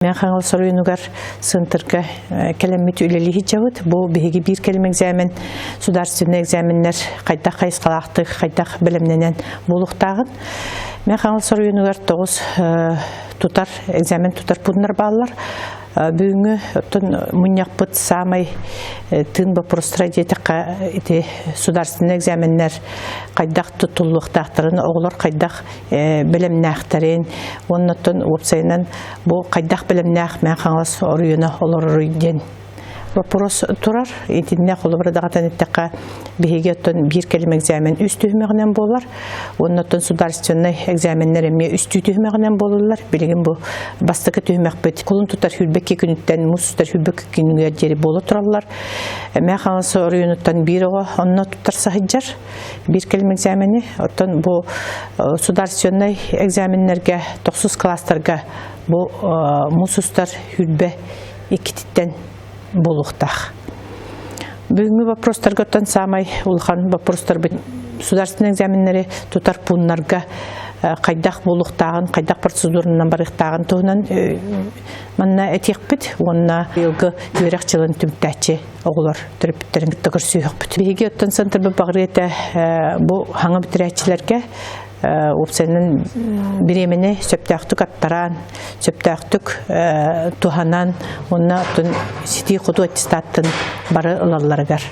Мэҥэ Хаҥалас оройуонугар Сынтырга кэлэммит үлэлии сылдьабыт. Бу биһиги биир кэлим экзамен, государственный экзаменнэр хайдах хайысхалаахтык, хайдах бэлэмнэнэн буолуохтааҕын. Мэҥэ Хаҥалас оройуонугар 9 тутар, экзамен тутар пууннар бааллар. Бүгүҥҥү оттон мунньахпыт саамай тыын боппуруостара диэтэххэ ити государственный экзаменнэр хайдах туттуллуохтаахтарын, оҕолор хайдах бэлэмнээхтэрин уонна оттон уопсайынан бу хайдах бэлэмнээх Мэҥэ Хаҥалас оройуона олороруй диэн вопрос турар. Итиннэ холобура даҕатан эттэххэ, биһиги оттон биир кэлим экзамен үс түһүмэҕинэн буолар. Уонна оттон государственнай экзаменнэр эмиэ үстүү түһүмэҕинэн буолаллар. Билигин бу бастакы түһүмэхпит кулун тутар сүүрбэкки күнүттэн муус тутар сүүрбэкки күнүгэр диэри буола тураллар. Мэҥэ Хаҥалас оройуонуттан биир оҕо онно туттарса сылдьар. Биир кэлим экзамени. Оттон бу государственнай экзаменнэргэ тохсус класстарга бу муус устар хүрбэ иккититтэн буолуохтаах. Бүгүҥҥү вопростарга оттон саамай улахан вопростарбыт государственный экзаменнэри тутар пууннарга хайдах буолуохтааҕын, хайдах процедуранан барыахтааҕын туһунан манна этиэхпит уонна быйылгы үөрэх дьылын түмүктээччи оҕолор төрөппүттэрин кытта көрсүһүөхпүт. Биһиги оттон центрбыт баҕарыа этэ бу хаҥа бүтэрээччилэргэ уопсайынан бириэмэни сөптөөхтүк аттаран, сөптөөхтүк туһанан уонна оттон ситии-хотуу аттестаттын бары ылалларыгар.